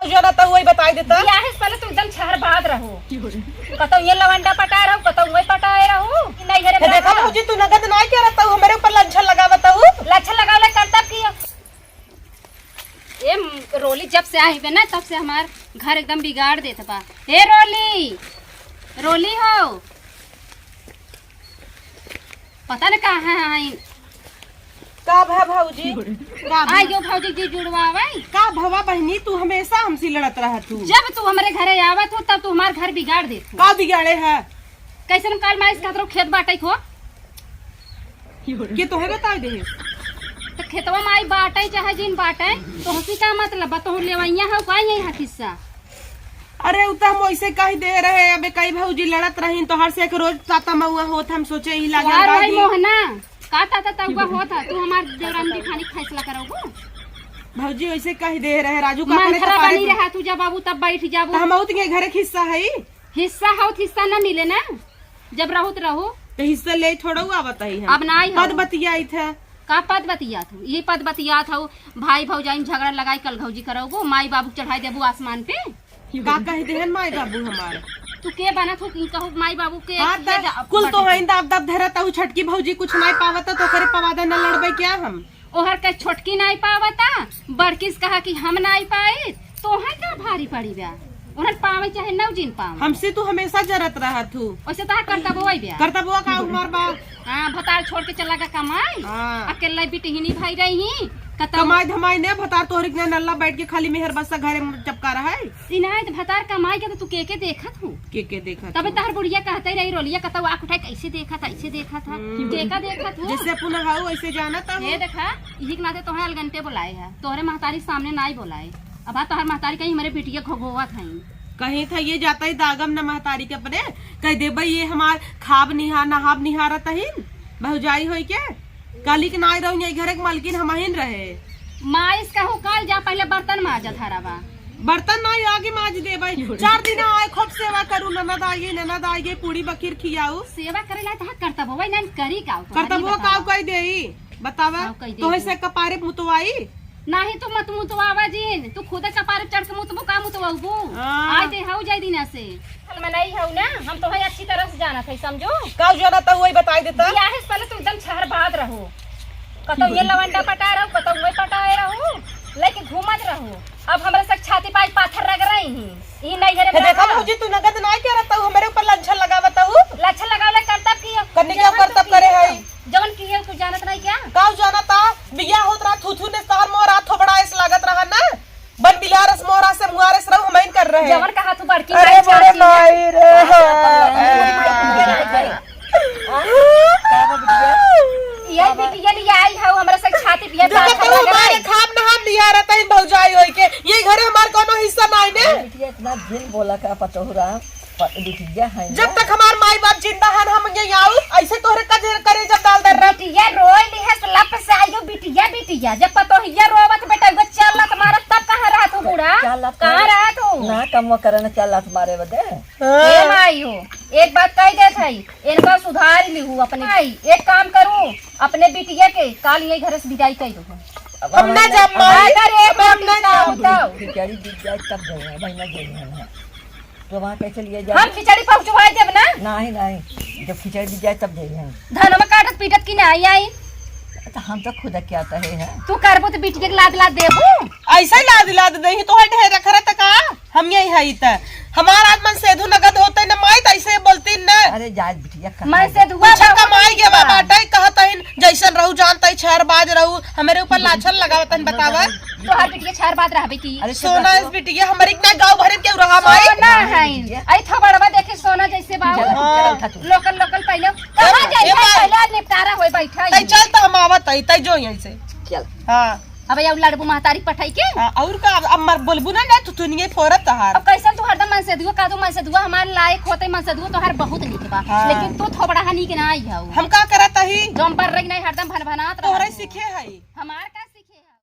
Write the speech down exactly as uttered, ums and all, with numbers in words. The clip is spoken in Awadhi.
जो ना तो वही बताई देता। बियाहे से पहले तू एकदम छहरबाज रहो। कतौ ये लवंडा पटाए रहो, कतौ वही पटाए रहो। नहीं, घरे हे, देखा भौजी, तू नगद नाई करत हऊ, हमरे ऊपर लच्छन लगावत हऊ। लच्छन लगावले करतब की? ए, रोली जब से आई बे ना, तब से हमार घर एकदम बिगाड़ देत बा। ए रोली, रोली हो, पता न कहाँ है। का भा भौजी? का भा? आई जो भौजी जी जुड़वावे। का भवा बहिनी, तू हमेशा हमसे लड़त रहत हू। जब तू हमरे घरे आवत हो, तब तू हमार घर बिगाड़ देत हो। का बिगाड़े है? कैसन काल माइस खातिर खेत बाटे हो? के तोहे बताई देहे? तो खेतवा में आई बाटे चाहे जिन बाटे, तो हंसी का मतलब बा? तोहर लेवैया है, का यही है किस्सा? अरे, उ तो हम वैसे कही दे रहे, अबे कई भौजी लड़त रहीन, तोहर से एक रोज ताता मउआ होत, हम सोचे ही लागल तोहार भाई बाजी। मोहना, का ताता तउआ होत है? तू हमार देवरानी जेठानी के फैसला करौबू? भौजी वैसे कही दे रहे, राजू का करे मंथरा तो बनी पारे रहा, तू जब आबू तब बैठ जाबू। तो हम आउत के घरे के हिस्सा है। हिस्सा हौ त हिस्सा न मिले ना, जब रहू त रहू। तो हिस्सा ले थोड़ा हुआ बताई हम। अब ना आई पद हौ। बतियाई था। का पद बतियात हौ? ये पद बतियात हौ, भाई भौजाई में झगड़ा लगाई कलघौजी करौगो, माई बाबू के चढ़ाई देबू आसमान पे। का कह देहन माई बाबू हमार? तू के बनत हो कि कहू माई बाबू के? हाँ, ये त जा-, कुल तो बता। हईन दाब दाब धरत हऊ, छोटकी भौजी कुछ नाई पावत तो ओकरे पवादा न लड़बे क्या हम? ओहर के छोटकी नाई पावता, बड़की से कहा कि हम नाई पाई, तोहे का भारी पड़ी बा? ओहर पावे चाहे नौ जिन पावे। हमसे तू हमेशा जरत रहत हू। वैसे तोहार करतबो आई बा। करतबो का हमार बा? हाँ, भतार छोड़ के चला गा कमाई। हाँ। अकेला बिटिहिनी भाई रही। कतौ कमाई धमाई ने भतार तोहरी के नल्ला बैठ के खाली मेहर बस्सा घरे में चपका रहा है। ई नाई त भतार कमाई के त तू के के देखत हूँ। के के देखत तबे हूँ। तोहर बुढ़िया कहते रही रोलिया कतौ आँख उठाए कैसे देखत है, ऐसे देखत है। हम्म। के का देखत हूँ? जैसे अपन हाउ वैसे जानत हूँ। ये देखा, यही के नाते तोहरे अलगंटे बोलाए है, तोहरे महतारी सामने नाई बोलाए। अब आ तोहर महतारी कहीं हमरे बिटिया घोघोवत हई। कहीं था ये जाता ही दागम न महतारी के अपने, कह देबे ये हमार खाब निहार नहाब निहारत हईन, भौजाई होई के। काली के नाई रहू, यही घरे के मालकिन हमहिन रहे। माइस कहू, काल जा पहले बर्तन माजा धरावा। बर्तन नाई आगे माज देबे। चार दिन आए, खूब सेवा करू, ननद आगे, ननद आगे, पूड़ी बखीर खियाऊ। सेवा करे ला तहा करतबो, वही नाई करी का? करतबो का कह देई, बतावा। का कह देई? तोहे से कपारे मुतवाई? नाही, तू मत मुतवावा जिन, तू खुदे कपारे चढ़ के मुतबू का मुतवाबू? हाँ। आए ते हऊ जाई दिना से। हम मनई हऊ ना, हम तोहे अच्छी तरह से जानत है, समझो। का जानत हऊ, वही बताई देता। बियाहे से पहले तू एकदम छहरबाज रहो। कतौ ये लवंडा पटाए रहो, कतौ वही पटाए रहो, लेके घूमत रहो। अब हमरे से छाती पाई पाथर रग रही ही। ई नहीं घरे हे, देखा भौजी, तू नगद नाई करत हऊ, हमरे ऊपर लच्छन लगावत हऊ। लच्छन लगावले करतब की? कन्नी के करतब करे है। जवन किहे तू जानत नहीं क्या? का जानता? बियाह होत रहा, थू थू ने सार मोहरा थोबड़ा ऐस लागत रहा ना। बन बिलारस मोहरा से मुहारस रहू हमइन कर रहे। जवन कहा तू बड़की अरे माई बड़े चाची है। माई रे। ये बिटिया लिए आई है, हमरा से छाती पिया देखो बात तू लगा हमारे रही। खाब नहाब निहारत है भौजाई होई के। ये घरे हमार कोनो हिस्सा नहीं ने। बिटिया इतना दिन बोला का पतोहरा। प-, बिटिया है जब ना। तक हमार माई बाप जिंदा हन, हम यहीं आऊ, ऐसे तोहरे कजे-, करेजा दाल दर्रा। बिटिया रोई लिहे से लप से आइयो, बिटिया, बिटिया। जब पतोहिया रोवत बेटा, वो चल लत मारत, तब कहाँ रहत हो बूढ़ा? चल लत कहाँ मारे। रहत हो? ना कमवा करे ना चल लत मारे बदे। हाँ। ए माई हो, एक बात कह देत हई, इनका सुधार लिहू अपने। माई, एक काम करू, अपने बिटिया के काल यही घर से विदाई कर दो। अब हम ना जाब माई, अगर एक अब हम ना रोटी ना जाब। होता। खिचड़ी बिक जाए तब जाए, भाई ना जाए। तो वहाँ कैसे लिए जाए? हम खिचड़ी पहुँचवाए देब ना। नहीं, नहीं, जब खिचड़ी बिक जाए तब जाइए। धनमा काटत पीटत की नहीं आई? तो हम तो खुद क्या कहे हैं। तू करबो तो बिटिया के लाद लाद देबू। ऐसा ही लाद लाद देही, तोहर ढेर रख रहा त का? हम यही है त। हमार आत्मन सेधु नगद होते न माई, त ऐसे बोलती न। अरे जाए बिटिया, कहाँ मन से दुआ कुछ बाबू कमाई के बा। बाटे, कहत हईन, जैसन रहू जानत हई, छहरबाज रहू, हमरे ऊपर लाछन लगावत हईन, बतावा। तोहार बिटिया छहरबाज रहबे की? अरे सोना इस बिटिया, हमरे इतना गाँव भरे के रहा माई। सोना है। आई थोबड़वा देखे सोना जैसे बा। चल, हाँ। चल उठा तू। लोकल, लोकल पहले। कहाँ ए, जाई ए है? माई। पहले आज निपटारा होए बैठा तै ही। चल तो हम आवत हई, तै जो यहीं से। चल। हाँ। अब ये लड़बू महतारी पठाई के? हाँ, और का, अब मर बोलबू ना, ना, तू दुनिया फोरत तहार। अब कैसन तू हरदम मनसेधुआ का, तू मनसेधुआ हमार लायक होते, मनसेधुआ तोहार बहुत नीक बा। हाँ। लेकिन तू थोबड़ा नीक ना आई हऊ। हम का करत हई? जौन पर रही नहीं, हरदम भनभनात तोहरे रहत हऊ। सीखे हई। हमार का